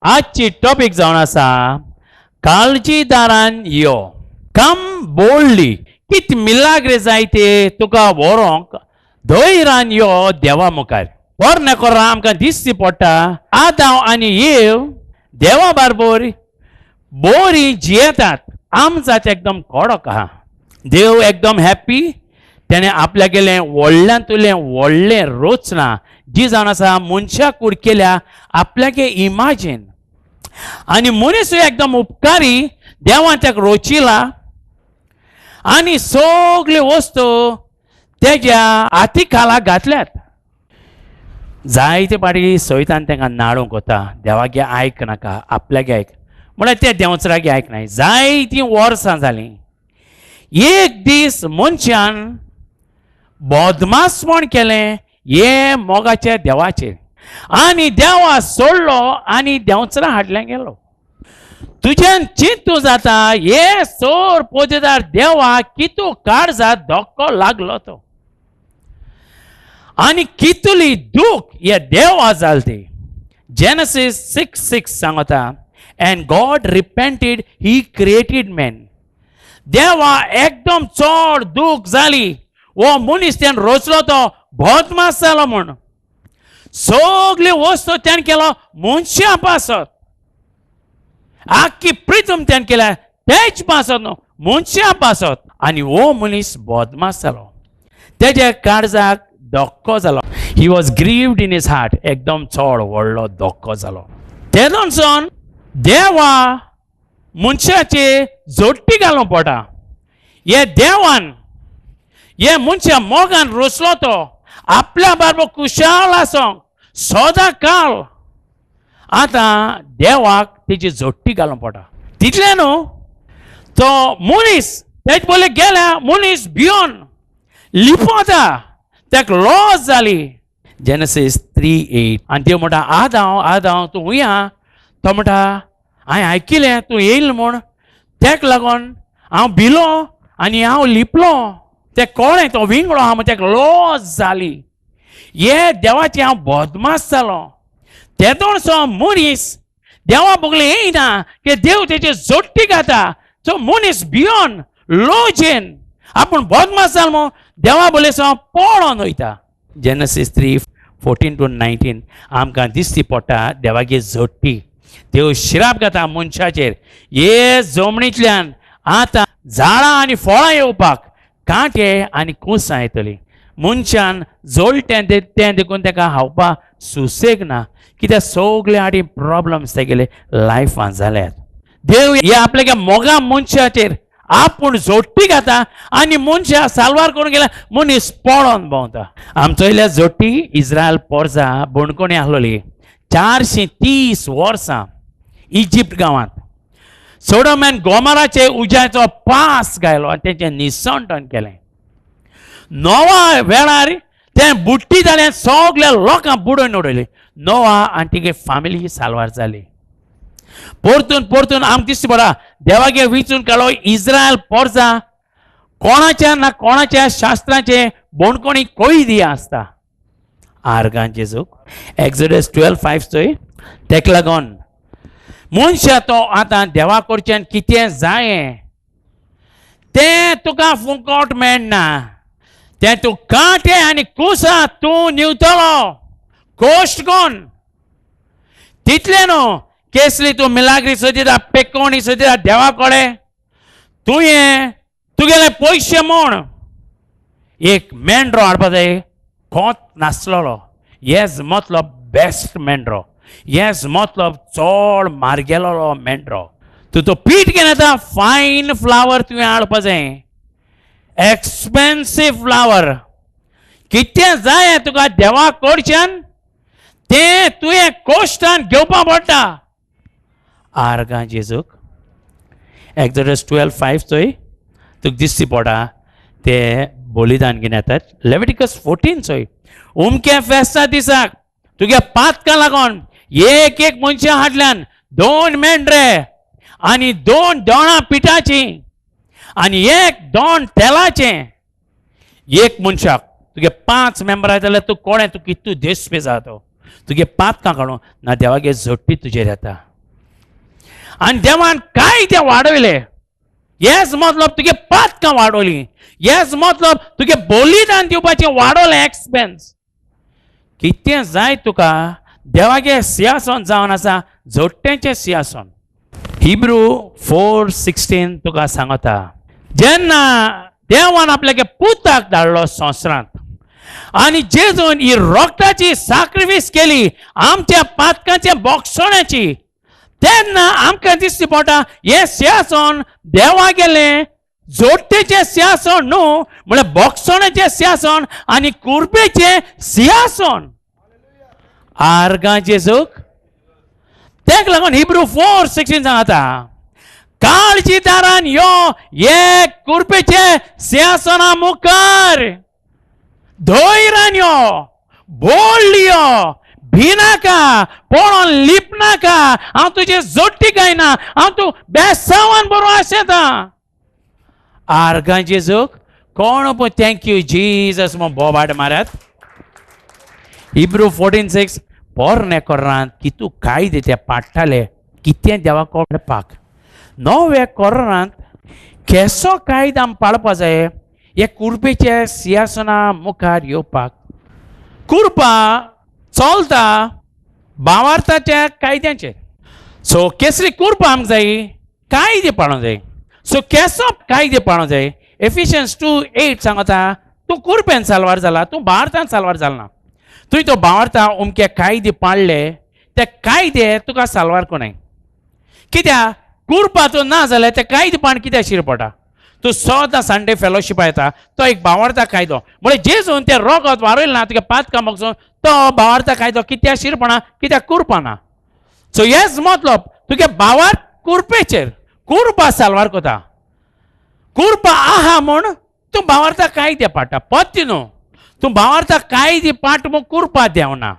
आजची टॉपीक जावन आसा काळजीदारान यो, कम बोल्डली. कित मिलाग्रे जाय ते तुका व्हरोंक धैर्यान यो देवा मुखार. पोरण्या कोरा आमकां दिसची पडटा आदांव आनी येव देवा बारबर बोरी जियेतात. आमचाच एकदम कडक आहा. देव एकदम हॅप्पी. तेणें आपल्यागेलें व्हडल्यांतुलें व्हडलें रचना जी जावन आसा मनशा कूड केल्या आपल्यागे इमाजीन. आनी मनीसूय एकदम उपकारी. देवान ताका रोचिला आनी सगल्यो वस्तू तेज्या हाती खाला घातल्यात. जायते पाटी सैतान तांकां नाडूंक वता, देवागे आयक नाका, आपल्यागे आयक. म्हळ्यार ते देंवचरागे आयक नाय. जायतीं वर्सां जालीं. एक दीस मनशान बदमासपण केलें हे मोगाच्या देवाचेर आनी देवा सोडलो आनी देंवचरा हाडल्यान गेलो. तुज्यान चिंतू जाता हे सोर पोजेदार देवा कितू काळजात धक्को लागलो तो आनी कितली दूख हे देवा जाल ती. जेनसीस 6:6 सांगता, and God repented he created man. देवा एकदम चड दूख जाली. हो मनीस त्यान रोचलो तो बदमास जालो म्हूण. सगल्यो वस्तू त्यान केलो मनशां पासत. आख्खी प्रितम त्यान केल्या तेच पासत न्हू, मनशां पासत. आनी हो मनीस बदमास जालो. तेज्या काळजाक धक्को जालो. He was grieved in his heart. एकदम चड व्हडलो धक्को जालो. तेदोनसून देवा मनशाचे जोडटी घालूंक पडटा. हे देवान हे मनशा मोगान रोसलो तो आपल्या बारबर खुशाल आसोंक सदां काल. आतां देवाक तेजी जोडटी घालूंक पडटा. तितलें न्हू, तो मनीस तेज पयलीं गेल्या मनीस भियोन लिपोता, ताका लॉस जाली. जेनसीस 3:8. आनी देव म्हणटा, आदांव आदांव तूं हुंय आहा? तो म्हणटा, हांवें आयकिलें तूं येयल म्हूण, तेका लागून हांव भिलो आनी हांव लिपलो. तें कळ्ळें तो विंगडो आहा म्हूण तेका लॉस जाली. हे देवाचे हांव बदमास जालो. तेदोणसो मनीस देवा बगले येयना की देव तेजे जोडटी घाता. तो मनीस भियोन लोजेन आपूण बदमास जालो म्हूण देवा बगलेसो पळोन वयता. जेनसीस 3:14-19 आमकां दिसती पडटा देवागे जोडटी. देव शिराप घाता मनशाचेर. हे जमणींतल्यान आतां झाडां आनी फळां येवपाक कांटे आनी कुसां येतलीं. मनशान जोडटें तें देखून ताका खावपाक सुसेग ना, कित्याक सगळे आडी प्रोब्लम्स तेगेले लायफान जाल्यात. देव हे आपल्या मोगा मनशाचेर आपूण जोडटी घाता आनी मनशा साल्वार करून गेल्या मनीस पळोवन भोंवता. आमचो इल्या जोडटी इस्रायल पोरजा बणकोणी आसलोली 430 वर्सां इजिप्त गांवांत. सोडोम आनी गोमराचे उज्याचो पास घायलो आनी तेंचें निसंटन केलें. नोवा वेळार तें बुट्टी जालें, सगल्या लोकांक बुडोवन उडयलें. नोवा आनी तिगे फामिली साल्वार जाली. परतून परतून आमकां दिसता पडटा देवागे विचून काडलो इस्रायल पोरजा कोणाच्या ना कोणाच्या शास्त्राचे बोणकोणी कैदी आसता. आर्गां जेजूक एक्सोडस 12:5 चोय. तेका लागून मनशा तो आतां देवा कडच्यान कितें जाय तें तुका फुकट मेळना. तें तूं कांटे आनी कुसां तूं न्हिवतलो कश्ट कोन. तितलें न्हू, केसली तूं मिलाग्री सोदिता, पेकोणी सोदिता देवा कडेन, तुवें तुगेले पयशे म्हूण एक मेंढरो हाडपा जाय खोत नासलेलो. येस मतलब बेस्ट मेंढरो, येस मतलब चड मार्गेलोलो मेंढरो. तूं तो पीठ घेवन येता, फायन फ्लावर तुवें हाडपा जाय, एक्सपेन्सीव फ्लावर. कितें जाय तुका देवा कडच्यान तें तुवें कश्टान घेवपा पडटा. आर्गां जेजूक एक्सोडस 12:5 चोय तुका दिसती पडटा ते बलिदान घेवन येतात. लेविटिकस 14 चोय, उमक्या फेस्ता दिसाक तुगे पातकां लागून एक एक मनशा हाडल्यान 2 मेंढरे आनी 2 दोणां पिठाची आनी 1 दोण तेलाचें. एक मनशाक तुगे 5 मेंबरां जाल्यार तूं कोणें तूं कितू देश पे जातो तुगे पातकां काडूं ना देवागे जोडटी तुजेर येता. आनी देवान कायदे वाडयले. येस मतलब तुगे पातकां वाडोवली, येस मतलब तुगे बलिदान दिवपाचें वाडोवलें एक्सपेन्स. कितें जाय तुका देवागे सिंहासन जावन आसा जोडट्यांचें सिंहासन. हिब्रू 4:16 तुका सांगता, जेन्ना देवान आपल्यागे पुताक धाडलो संवसारांत आनी जेजून ही रोगटाची साक्रिफीस केली आमच्या पातकांच्या बोगसण्याची, तेन्ना आमकां दिसती पडटा हें सिंहासन देवा गेलें जोडटेचें सिंहासन न्हू, म्हळ्यार बोगसण्याचें सिंहासन आनी कुर्बेचें सिंहासन. आर्गां जेजूक. तेका लागून हिब्रू 4:16 सांगता, काळजी दारान यो हे कुर्बेचे सिंहासना मुखार, धैर्यान यो, बोल्ड यो, भिनाका, पळोवन लिपनाका, हांव तुजे जोडटी गायना, हांव तूं बेसावान बरो आशेता. आर्गां जेजूक. कोण पळय thank you Jesus म्हूण बोबाट मारात. हिब्रू 14:6 पोरणे कोरांत कितू कायदे ते पाडटाले कितें देवा कळपाक. नवे कोरांत केसो कायदो आमी पाळपा जाय हे कुर्बेच्या सिंहासना मुखार येवपाक. कुर्बा चलता भावार्थाच्या कायद्यांचेर. सो केसली कुर्बा आमकां जाय, कायदे पाळोंक जाय. सो केसो कायदे पाळोंक जाय. एफिशियन्स 2:8 सांगता, तूं कुर्बेन साल्वार जाला, तूं भारतान साल्वार जाला ना. तुवें तो भावार्था अमके कायदे पाळ्ळे, ते कायदे तुका साल्वार कोणाय. कित्याक कुर्बा तूं ना जाल्यार ते कायदे पाण कित्याक शिर पडटा. तूं सदां संडे फेलोशिपा येता, तो एक भावार्था कायदो. म्हळ्यार जेजून तें रोगत वारयलें ना तुगे पातकां बगसून, तो भावार्था कायदो कित्याक शिरपणा, कित्याक कुर्बा ना. सो हेच मतलब तुगे भावार्थ कुर्बेचेर, कुर्बा साल्वार कोता. कुर्बा आहा म्हूण तूं भावार्था कायदे पाडटा, पत्ती न्हू. तूं भावार्था कायदे पाट म्हूण कुर्बा देंवना.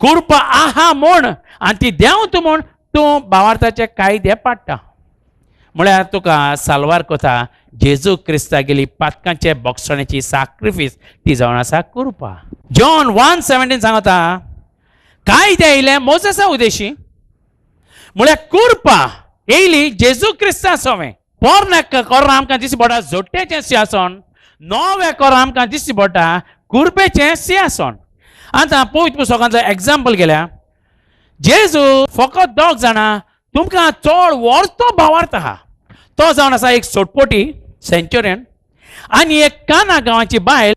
कुर्बा आहा म्हूण आनी ती देंव तूं म्हूण तूं भावार्थाचे कायदे पाडटा. म्हळ्यार तुका साल्वार कोता जेजू क्रिस्ता गेली पातकांचे बोगसण्याची साक्रिफीस ती जावन आसा कुर्बा. जॉन 1:17 सांगता, कायदे येयले मोजेसा उदेशी, म्हळ्यार कुर्बा येयली जेजू क्रिस्ता सोवें. पोरण्या कोरां आमकां दिसती पडटा जोडट्याचें सिंहासन, नव्या कोरां आमकां दिसती पडटा कुर्बेचें सिंहासन. आतां पवित्र पुस्तकांतलो एग्जाम्पल गेल्या, जेजू फकत दोग जाणां तुमकां चड व्हरतो भावार्थ आहा, तो जावन आसा एक सोटपोटी सेंचुरियन आनी एक काना गांवाची बायल,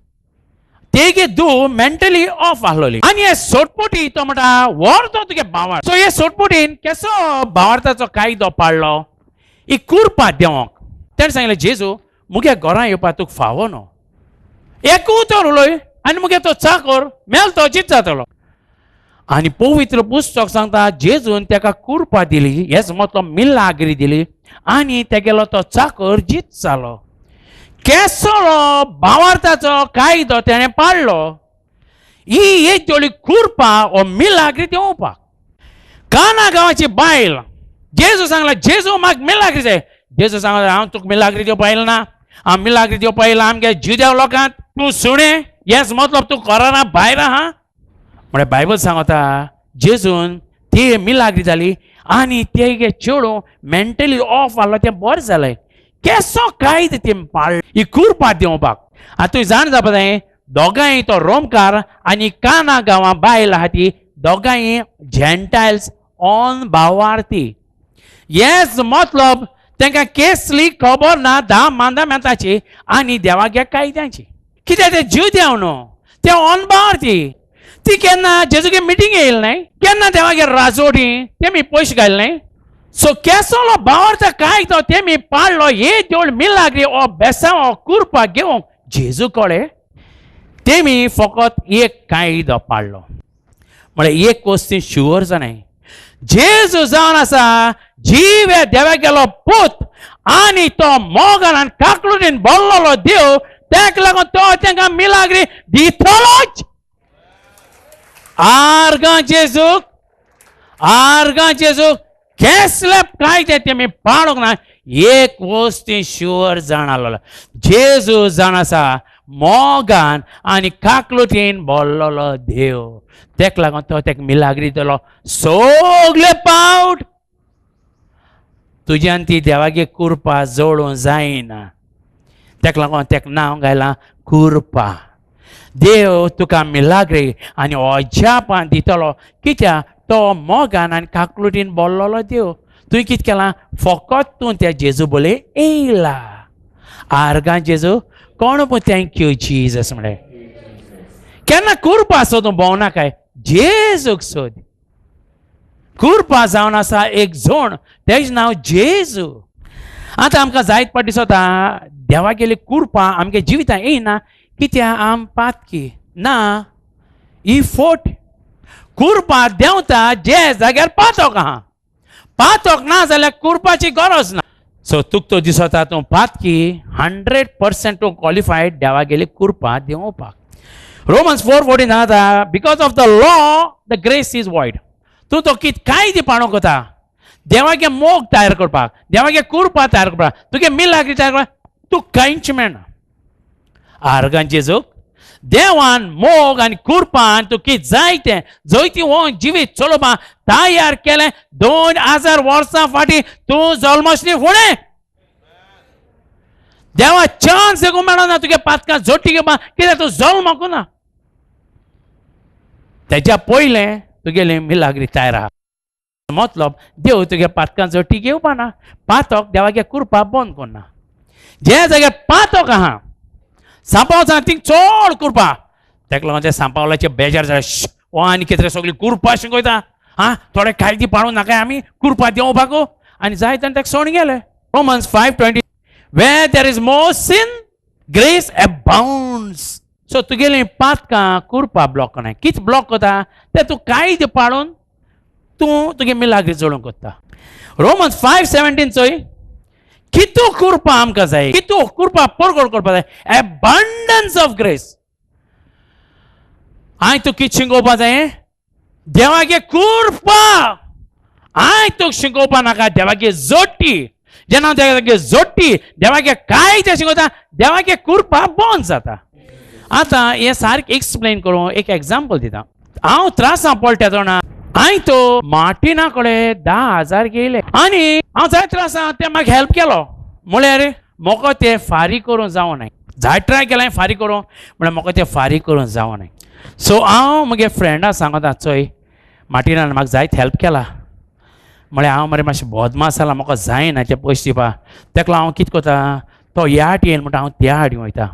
तेगे धूव मेंटली ऑफ आसलोली. आनी हे सोटपोटी तो म्हणटा व्हरतो तुगे भावार्थ. सो हे सोटपोटीन केसो भावार्थाचो कायदो पाळ्ळो, ही कुर्बा देंवोंक. तेणें सांगलें, जेजू मुगे घरां येवपाक तुका फावो न्हू, एक उतर उलय आनी मुगे तो चाकर मेल तो जीत जातलो. आनी पवित्र पुस्तक सांगता जेजून तेका कुर्बा दिली, हेच मतलब मिलाग्री दिली आनी तेगेलो तो चाकर जीत जालो. केसलो भावार्थाचो कायदो तेणें पाळ्ळो, ही एक जोडी कुर्बा ओ मिलाग्री दिवपाक. काना गांवाची बायल, जेजू सांगला, जेजू म्हाका मिलाग्री जाय. जेजू सांगला, हांव तुका मिलाग्री दिवपा येयला ना, हांव मिलाग्री दिवपा येयला आमगे जुदेव लोकांत, तूं सुणें, हेच मतलब तूं कोराना भायर आहा. म्हळ्यार बायबल सांगता जेजून ती मिलाग्री जाली आनी तेगे चेडूं मेंटली ऑफ आहलो, तें बरें जालें. केसो कायदो तें पाळ ही कुर्बा दिवपाक. आतां तुवें जाण जावपा जाय, दोगांय तो रोमकार आनी काना गांवां बायल आहा ती दोगांय जेंटायल्स ऑन भावार्थी. येस मतलब तांकां केसली खबर ना 10 मांदामेंताची आनी देवागे कायद्यांची. कित्याक ते जुदेव न्हू, ते ऑन भावार्थी. ती केन्ना जेजूगे मिटींग येयली न्हय, केन्ना देवागे राजवटी तेमी पयशे घाले न्हय. सो केसलो भावार्थ कायदो तेमी पाळ्ळो, हे देवळ मिलाग्री ओ बेसांव ओ कुर्बा घेवंक जेजू कडेन तेमी फकत एक कायदो पाळ्ळो. म्हळ्यार एक वस्ती शुअर जाणाय, जेजू जावन आसा जीव देवा गेलो पूत आनी तो मोगान आनी काकलुटीन भरलेलो देव, ताका लागून तो तांकां मिलाग्री दितलोच. आर्गां जेजूक, आर्गां जेजूक. केसले कायदे तेमी पाळूंक ना, एक वस्ती शुअर जाण आसलो, जेजू जाण आसा मोगान आनी काकलुटीन भरलेलो देव, तेका लागून तो तेका मिलाग्री दिलो सगले पावट. तुज्यान ती देवागे कुरपा जोडूं जायना. तेका लागून तेका नांव घायलां कुरपा. देव तुका मिलाग्री आनी अजापान दितलो, कित्याक तो मोगान आनी काकलुटीन बोल्लोलो देव. तुवें कितें केलां, फकत तूं त्या जेजू बोले येयला. आर्गां जेजू कोण पूण thank you Jesus म्हळें. केन्ना कुरपा सोदूं भोंवनाकाय, जेजूक सोद. कुरपा जावन आसा एक जोण, तेजें नांव जेजू. आतां आमकां जायत पाट दिसता देवागेली कुरपा आमगे जिवितां येयना, कित्याक आम पातकी ना. ही फोट. कुरपा देंवता जे जाग्यार पातोक आहा, पातोक ना जाल्यार कुरपाची गरज ना. सो तुका तो दिसता तूं पातकी, 100% तूं क्वॉलिफायड देवागेली कुरपा देंवोवपाक. रोमन्स 4:14 आतां, because of the law the grace is void. तूं तो कित कांय दी पाणो कोता देवागे मोग तयार करपाक, देवागे कुरपा तयार करपाक, तुगे मिलाग्री तयार करपाक तूं कांयच मेळना. आर्गां जेजूक देवान मोग आनी कुरपान तूं कित जाय तें जैती हो जिवीत चलोवपाक तयार केलें 2000 वर्सां फाटीं. तूं जल्मसली फुडें देवा चान्स देखून मेळना तुगे पातकां जोटी घेवपाक, कित्याक तूं जल्मकू ना. तेज्या पयलें तुगेली मिलाग्री तयार आहा. मतलब देव तुगे पातकां जोटी घेवपा ना. पातक देवागे कुरपा बंद करना. जे जाग्यार पातक आहा सांपाव थिंग चड कुरपा, तेका लागून ते सांपावलाचे बेजार जाले. ओ आनी कितें सगळी कुरपा शिकयता आं, थोडे कायदी पाळूं नाका आमी कुरपा देंवपाक. आनी जाय तेन्ना तेका सोडून गेले. Romans 5:20, where there is more sin grace abounds. So तुगेली पातकां कुरपा ब्लॉक करना. कितें ब्लॉक करता तें तूं कायदे पाळून तूं तुगे मिलाग्री जोडूंक कोत्ता. रोमन्स 5:17 चोय, कितू कुरपा आमकां जाय, कितू कुरपा परगोड करपा जाय, एबंडन्स ऑफ ग्रेस. हांवें तूं कितें शिकोवपा जाय, देवागे कुरपा. हांवें तुका शिकोवपा नाका, देवागे जोटी. जेन्ना देवागे जोटी देवागे काय तें शिकयता, देवागे कुरपा बंद जाता. आतां हें सारकें एक्सप्लेन करूं एक एग्जाम्पल दिता. हांव त्रासां पडटा तेन्ना हांवें तो मार्टिना कडेन 10,000 घेयले आनी हांव जाय त्रासां ते म्हाका हेल्प केलो. म्हळ्यार म्हाका ते फारीक करूंक जावनाय. जाय ट्राय केलें फारीक करूंक, म्हळ्यार म्हाका ते फारीक करूंक जावनाय. सो हांव म्हगे फ्रेंडा सांगता, चोय मार्टिनान म्हाका जायत हेल्प केला, म्हळ्यार हांव मरे मातशें बदमास जाला, म्हाका जायना ते पयशे दिवपा. तेका हांव कितें करता, तो ह्या आटी येयलो म्हणटा हांव त्या आटी वयता,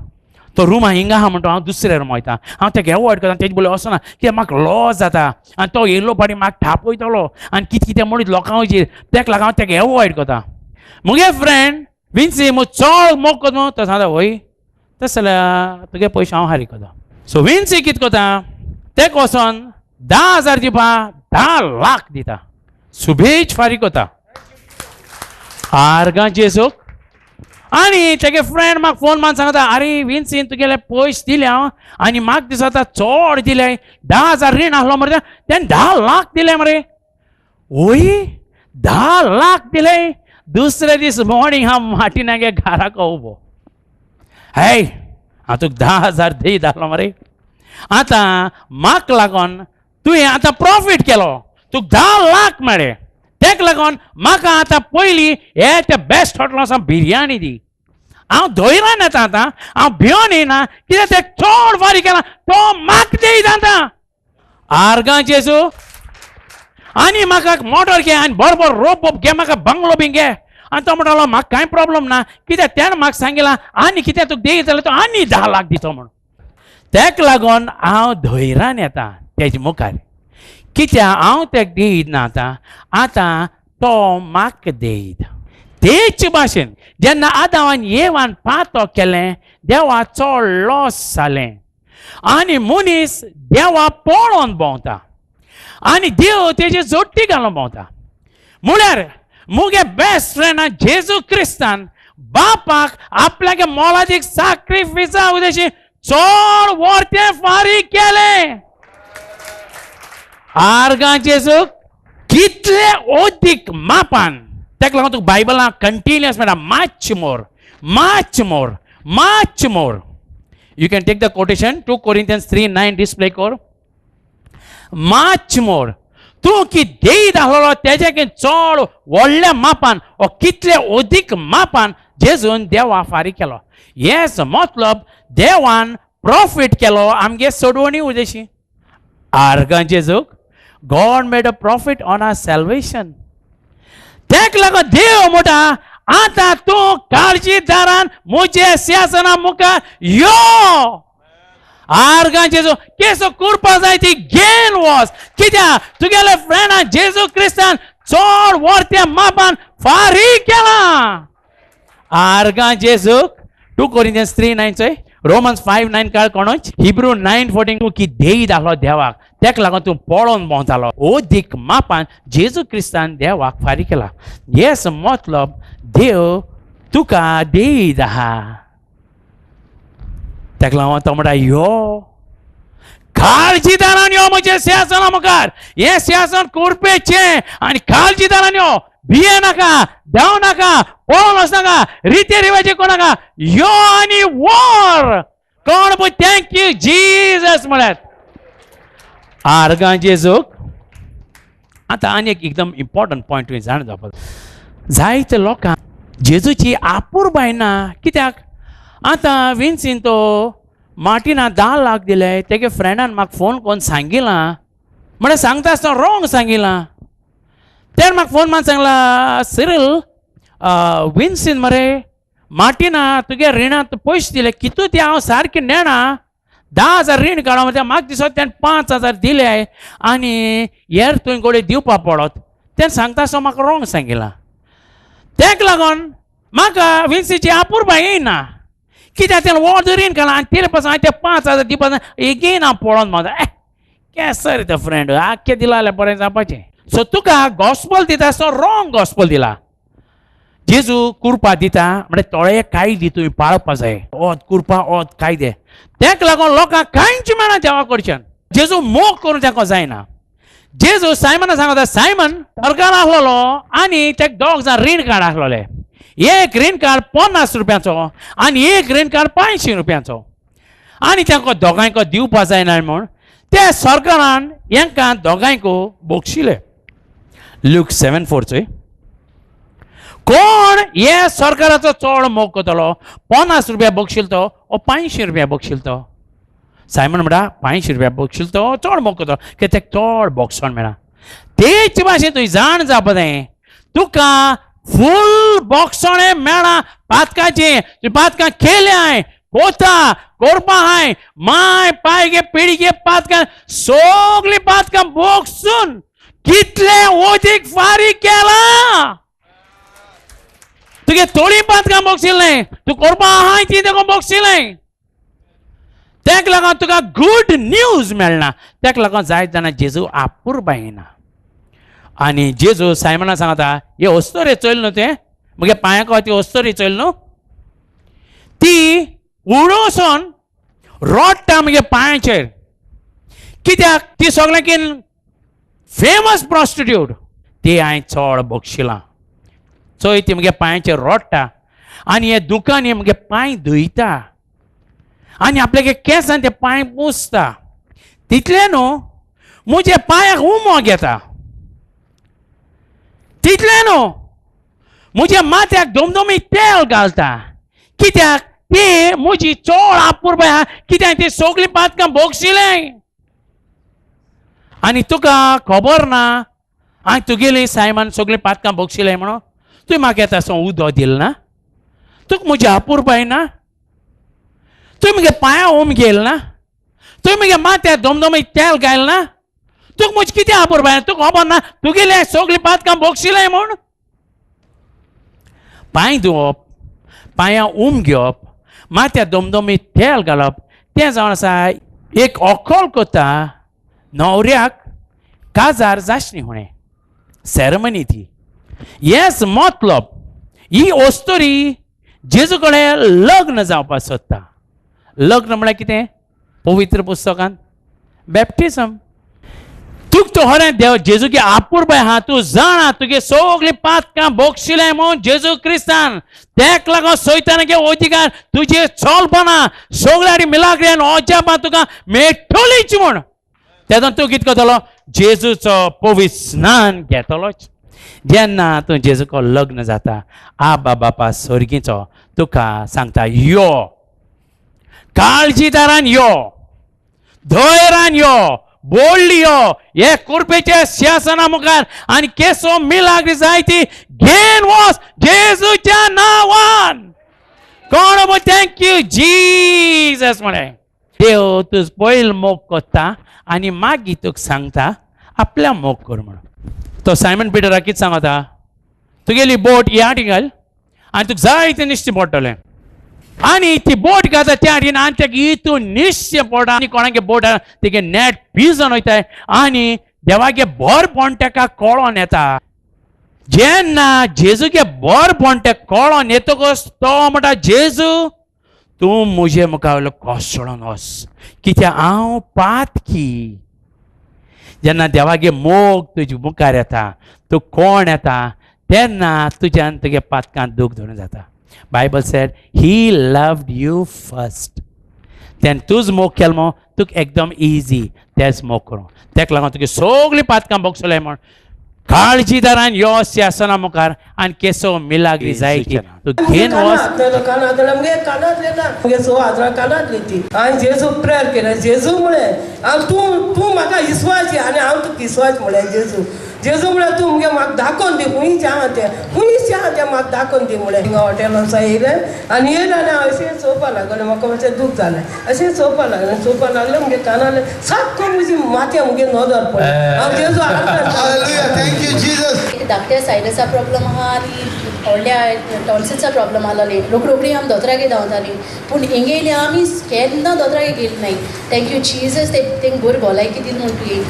तो रुमा हिंगा आहा म्हणटा हांव दुसऱ्या रुमा वयता, हांव तेका एवॉयड करता. तेजे बोले वचना कित्याक म्हाका लॉस जाता आनी तो येयल्लो पाटी म्हाका थापयतलो आनी कितें कितें म्हणीत लोकां वयचेर, तेका लागून हांव तेका एवॉयड करता. मुगे फ्रेंड विन्सी मग चड मोग करता, तो सांगता वय तशें जाल्यार तुगे पयशे हांव हारी करता. सो विन्सी कितें करता, तेका वचोन 10,000 दिवपा 10 लाख दिता, सुबेज फारीक करता. आर्गां जेजूक. आनी तेगे फ्रेंड म्हाका फोन मारून सांगता, आरे विन्सीन तुगेले पयशे दिले हांव आनी म्हाका दिसता चड दिले, 10,000 रीण आसलो मरे, तेणें 10 लाख दिले मरे. वय 10 लाख दिले. दुसरे दीस मॉर्निंग हांव मार्टिनागे घराक उबो, हे हांव तुका 10,000 दी जालो मरे, आतां म्हाका लागून तुवें आतां प्रॉफीट केलो, तुका 10 लाख मेळ्ळे, तेका लागून म्हाका आतां पयलीं हे त्या बेस्ट हॉटेल वचोन बिरयानी दी. हांव धैर्यान येता आतां, हांव भियोन येयना, कित्याक तें चड फारीक केला तो म्हाका दी आतां. आर्गां जेजू. आनी म्हाका मोटर घे आनी बरोबर रोप घे, म्हाका बंगलो बी घे. आनी तो म्हणटालो म्हाका कांय प्रॉब्लम ना, कित्याक तेणें म्हाका सांगिलां आनी कितें तुका दी जाल्यार तो आनी 10 लाख दितो म्हणून. तेका लागून हांव धैर्यान येता तेजे मुखार, कित्याक हांव तेका दीत ना आतां, आतां तो म्हाका दीत. तेच भाशेन जेन्ना आदावान येवान पातो केलें, देवा चड लॉस जालें आनी मनीस देवा पळोवन भोंवता आनी देव तेजी जोडटी घालून भोंवता. म्हळ्यार मुगे बेस्ट फ्रेंडा जेजू क्रिस्तान बापाक आपल्याक मोलादीक साक्रिफिसा उद्देशी चड वर्तें फारीक केलें. आर्गां जेजूक. कितले अदीक मापान तेका लागून तुका बायबलां कंटिन्युअस मेळटा, much more, much more, much more. You can take the quotation 2 Corinthians 3:9 display कर. Much more. तूं की देयत आसलेलो तेज्याकीन चड व्हडल्या मापान ओ कितले अदीक मापान जेजून देवा फारीक केलो. येस मतलब देवान प्रॉफीट केलो आमगे सोडवणी उदेशी. आर्गां जेजूक. God made a profit on our salvation. तेक लागून देव म्हणटा आतां तूं काळजीदारान म्हजे सिंहासना मुखार यो. आर्गां जेजू केसो करपा जाय ती घेन वच. कित्याक तुगेले फ्रेंडान जेजू क्रिस्तान चड व्हडत्या मापान फारीक केला. आर्गां जेजूक. 2 Corinthians 3:9 चोय, रोमन्स 5:9 काळ कोणच, हिब्रू 9:14. तूं की देयत आसलो देवाक, तेका लागून तूं पळोवन भोंवतालो. अदीक मापान जेजू क्रिस्तान देवाक फारीक केला. येस मतलब देव तुका देयत आहा. तेका लागून तो म्हणटा यो काळजीदारान यो म्हजे सिंहासना मुखार. हें सिंहासन कुरपेचें आनी काळजीदारान यो. भिये नाका, धांव नाका, पळोवन वचनाका, रिती रिवाजी कोणाका, यो आनी व्हर. कोण पळय thank you Jesus म्हळ्यार. आर्गां जेजूक. आतां आनी एक एकदम इम्पॉर्टंट पॉयंट तुवें जाणा जावपाक जायते लोकांक जेजूची आपुरबाय ना. कित्याक आतां विन्सीन तो मार्टिना 10 लाख दिले, तेगे फ्रेंडान म्हाका फोन करून सांगिलां, म्हळ्यार सांगता आसतना रोंग सांगिलां. तेणें म्हाका फोन मारून सांगला, सिरील विन्सीन मरे मार्टिना तुगे रिणांत पयशे दिले, कितू ते हांव सारकें नेणा, 10,000 रीण काडो म्हणटा, म्हाका दिसत तेणें 5,000 दिले आनी हेर तुवें गोडे दिवपा पडत. तेणें सांगता आसतना म्हाका रोंग सांगिलां. तेका लागून म्हाका विन्सीची आपुरबाय येयना. कित्याक तेणें व्हड रीण काडलां आनी तेरे पासून हांवें ते 5,000 दिवपा एगेन हांव पळोवन म्हाका केसर ते फ्रेंड आख्खें दिलां जाल्यार बरें जावपाचें. सो तुका गॉस्पल दिता आसतना रोंग गॉस्पल दिला. जेजू कुरपा दिता म्हळ्यार थोडे कायदे तुवें पाळपा जाय. ओत कुरपा ओत कायदे. तेका लागून लोकांक कांयच मेळना देवा कडच्यान. जेजू मोग करून ताका जायना. जेजू सायमना सांगता, सायमन सरकार आसलेलो आनी तेका दोग जाण रीण कार्ड आसलेले. एक रीण कार्ड 50 रुपयांचो आनी एक रीण कार्ड 500 रुपयांचो. आनी तांकां दोगांयक दिवपा जायना म्हूण ते सरकारान हेंकां दोगांयक बक्षिले. लूक 7:4 चोय. कोण हे सरकाराचो चड मोग करतलो? 50 रुपया बक्षील तो ओ 500 रुपया बक्षील तो? सायमन म्हणटा 500 रुपया बक्षील तो चड मोग करतलो, कित्याक तेका चड बक्षण मेळा. तेच भाशेन तुवें जाण जावपा जाय, तुका फूल बक्षणें मेळा पातकाचें. तुवें पातकां केल्याय, कोता कोरपा हाय, माय पाय गे पिळगे पातकां सगळीं पातकां बक्षून कितले अदीक फारीक केला. तुगे थोडीं पातकां बक्षिलें, तूं करपा आहाय ती तेका बक्षिलें. तेका लागून तुका गूड न्यूज मेळना. तेका लागून जायत जाणां जेजू आपुरबाय येना. आनी जेजू सायमना सांगता, हे अस्तोरे चोयल न्हू, तें म्हगे पांयाक ती अस्तोरी चोयल न्हू, ती उडोवसून रोडटा म्हगे पांयाचेर. कित्याक ती सगळ्यांकीन फेमस प्रॉस्टिट्यूट, ती हांवें चड बक्षिलां. चोय ती म्हगे पांयाचेर रोडटा आनी हे दुकान हे म्हगे पांय धुयता आनी आपल्यागे केंसान ते पांय पुसता. तितलें न्हू म्हजे पांयाक उमो घेता. तितलें न्हू म्हज्या माथ्याक दोमदोमी तेल घालता. कित्याक ती म्हजी चड आपुरबाय आहा. कित्याक ती सगळीं पातकां बक्षिलें. आनी तुका खबर ना हांवें तुगेली सायमान सगळीं पातकां बक्षिलें म्हणून तुवें म्हाका येता आसतना उदक दिलें ना, तुका म्हजी आपुरबाय ना, तुवें म्हगे पांयां ओम घेयल ना, तुवें म्हगे माथ्याक दोमदोमी तेल घायल ना, तुका म्हजी कितें आपुरबाय, तुका खबर ना तुगेलें सगळीं पातकां बक्षिलें म्हूण. पांय धुवप, पांयां उम घेवप, माथ्याक दोमदोमी तेल घालप, तें जावन आसा एक अकल करता न्हवऱ्याक काजार जाशणी हुणें सेरेमनी ती. येस मतलब ही अस्तोरी जेजू कडेन लग्न जावपाक सोदता. लग्न म्हळ्यार कितें? पवित्र पुस्तकांत बॅप्टिजम. तुका तो खरें देव जेजूगे आपुरबाय आहा, तूं जाणा तुगे सगळीं पातकां बक्षिलें म्हूण जेजू क्रिस्तान. तेक लागून सैतानागे अधिकार तुजे चलपना सगळ्या मिलाग्रियान अजापां तुका मेळटलीच म्हूण. तेन्ना तूं कितें करतलो? जेजूचो पवित्र स्नान घेतलोच. जेन्ना तूं जेजूको लग्न जाता, आबा बापा स्वर्गीचो तुका सांगता, यो काळजीदारान यो, धैर्यान यो, बोल्ली यो, हे कुरपेच्या शासना मुखार आनी केसो मिलाग्री जाय ती घेन वच जेजूच्या नांवान. कोण thank you Jesus म्हळें. देव तुज पयल मोग करता आनी मागीर तुका सांगता आपल्या मोग कर म्हणून. तो सायमन पिटराक कितें सांगता, तुगेली बोट ह्या आटी घाल आनी तुका जाय तें निश्चें पडटलें. आनी ती बोट घालता त्या आटीन आनी तेका इतून निश्चें पडटा आनी कोणागे बोट तेगे नेट पिजोन वयताय आनी देवागे बरपण तेका कळोन येता. जेन्ना जेजूगे बरपण तेका कळोन येतकच तो म्हणटा, जेजू तूं म्हजे मुखावयलो कोसळोन वच, कित्याक हांव पातकी. जेन्ना देवागे मोग तुजे मुखार येता, तूं कोण येता तेन्ना तुज्यान तुगे पातकांत दूख धरून जाता. Bible said he loved you first. तेन्ना तुज मोग केलो म्हूण तुका एकदम इजी तेच मोग करूं. तेका लागून तुगे सगळीं पातकां भोगसले म्हूण काळजीदारान यो शासना मुखार आनी केसो मिलाग्री जाय की तूं घेन वच. कानांतले कानांतले ना मुगे 6,000 कानांतली ती. हांवें जेजू प्रेयर केलें, जेजू म्हळें हांव तूं तूं म्हाका विस्वास आनी हांव तुका विस्वास म्हळें. जेजू जेजू म्हळ्यार तूं मुगे म्हाका दाखोवन दी खंयच आहा तें, खंयच आहा तें म्हाका दाखोवन दी म्हळें. हिंगा हॉटेलान येयलें आनी येयलें आनी हांव अशें चोवपा लागलें, म्हाका मातशें दूख जालें, अशें चोवपा लागलें, चोवपा लागलें मुगे कानालें सारको म्हजी माथ्या मुगे नदर पडली. हांव जेजू धाकट्या सायनसा प्रॉब्लम आहा आनी व्हडल्या टॉन्सिल्सा प्रॉब्लम आसलोली. रोखडी आमी दोतोरागे धांवतालीं, पूण हिंगा येयली आमी केन्ना दोतोरागे गेली नाय. Thank you Jesus, तेंक बरी भलायकी दिली म्हूण तुवें.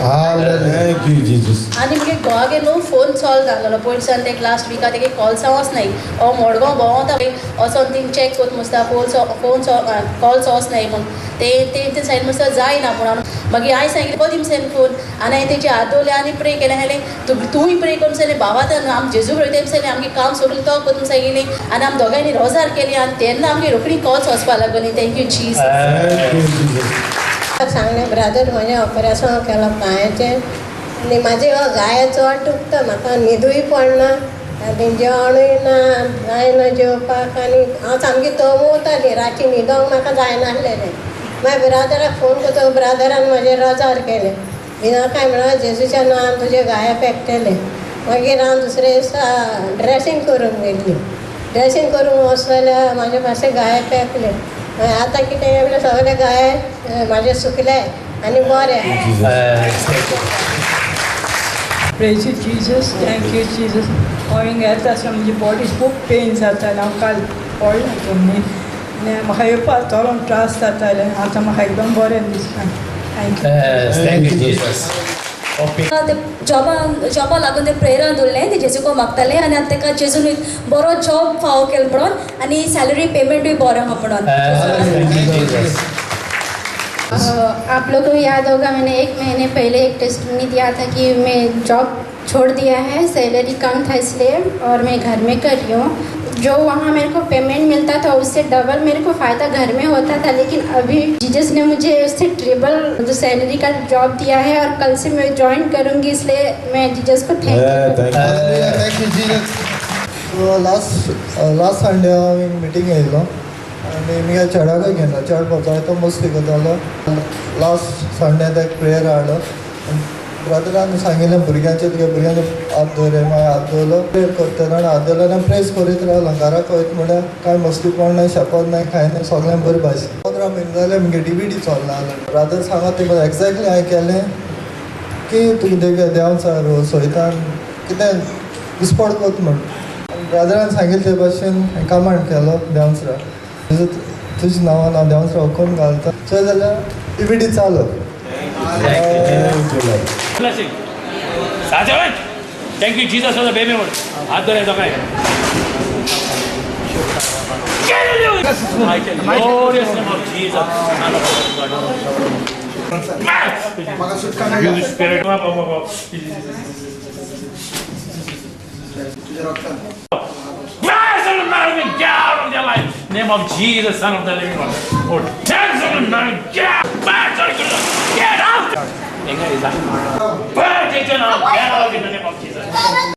आनी मुगे घोवागे न्हू फोन सॉल्व जाल्लो पयलीं सान तेका लास्ट विका तेगे कॉल्सां वचनाय, ओ मडगांव भोंवता वचोन थिंग चॅक कोत मसता फोन कॉल्स वचनाय म्हूण ते ते सायड मसता जायना पूण. मागीर हांवें सांगलें पद हिमसेन फोन आनी हांवें तेजे हात दवरले आनी प्रे केलें. सांगलें तूंय प्रे करून सांगलें बाबा तर आमी जेजू वयता सांगलें आमगे काम सोडून तो करून सांगिल्लें आनी आमी दोगांयनी रोजार केली आनी तेन्ना आमगे रोखडी कॉल्स वचपाक लागली. Thank you Jesus. सांगलें ब्रादर म्हजें ऑपरेशन केलां पांयाचें आनी म्हाजे हो गाये चड दुखता, म्हाका न्हिदूय पडना आनी जेवणूय ना जायना जेवपाक आनी हांव सामकी तमवताली राती न्हिदोंक म्हाका जायनासलेलें. मागीर ब्रादराक फोन करता, ब्रादरान म्हजें रोजार केलें. भिनाकाय म्हणल्यार जेजूच्या नांवान तुजे गाये पेकटले. मागीर हांव दुसरे दिसा ड्रेसींग करूंक गेल्ली, ड्रेसींग करूंक वच जाल्यार म्हाजे मातशे गाये पेकले. मागीर आतां कितें म्हणल्यार सगळे गाये म्हाजे सुकले आनी बरे. Praise you Jesus, thank you Jesus. हांव हिंगा येता आसतना म्हजी बॉडी खूब पेन जातालें. हांव काल पडलें तुमी म्हाका येवपाक चलोन त्रास जाताले, आतां म्हाका एकदम बरें दिसता. Thank you Jesus. ते जॉबा लागून ते प्रेयरान दवरलें, ते जेजूको मागताले आनी आतां तेका जेजून बरो जॉब फावो केलो म्हणून आनी सॅलरी पेमेंटूय बरो आहा म्हणून. आप लोगों को याद होगा मैंने 1 महीने पहले एक टेस्टमनी दिया था कि मैं जॉब छोड़ दिया है, सैलरी कम था इसलिए, और मैं घर में कर रही हूँ. जो वहाँ मेरे को पेमेंट मिलता था उससे डबल मेरे को फ़ायदा घर में होता था, लेकिन अभी जीसस ने मुझे उससे ट्रिपल जो सैलरी का जॉब दिया है और कल से मैं ज्वाइन करूँगी, इसलिए मैं जीसस को thank you. Last Sunday हांव मिटींग येयलो आनी मुगे चेड्याकूय घेतलो, चेडो जायतो मस्ती करतालो. लास्ट संडे ते प्रेयर हाडलो, ब्रदरान सांगिल्लें भुरग्यांचे तुगे भुरग्यांचे हात दवरले, मागीर हात दवरलो प्रेयर करतलो आनी हात दवरलो आनी प्रेस करीत रावलो. घराक वयता म्हणल्यार कांय मस्तीपण ना, शेपत ना, कांय ना, सगळें बरें भाशेन. 15 म्हयने जाले मुगे डीवीडी चलना जालें. ब्रदर सांगत तें एग्जॅक्टली हांवें केलें की तुगे देवान सोयता कितें घुसपड कोत म्हूण. ब्रदरान सांगिल्लें ते भाशेन हांवें कमांड केलो देवान तुज्या नांवान हांव देवान हुकूम घालता, चोय जाल्यार डीवीडी चालू. Blessing. Thank you Jesus for the baby. हात धरे दोगांय. Glorious name of Jesus. You spirit. Get out of their life. Name of Jesus, Son of the Living God. Oh, get out! Get out! Burn, Jason, out. Get out in the name of Jesus.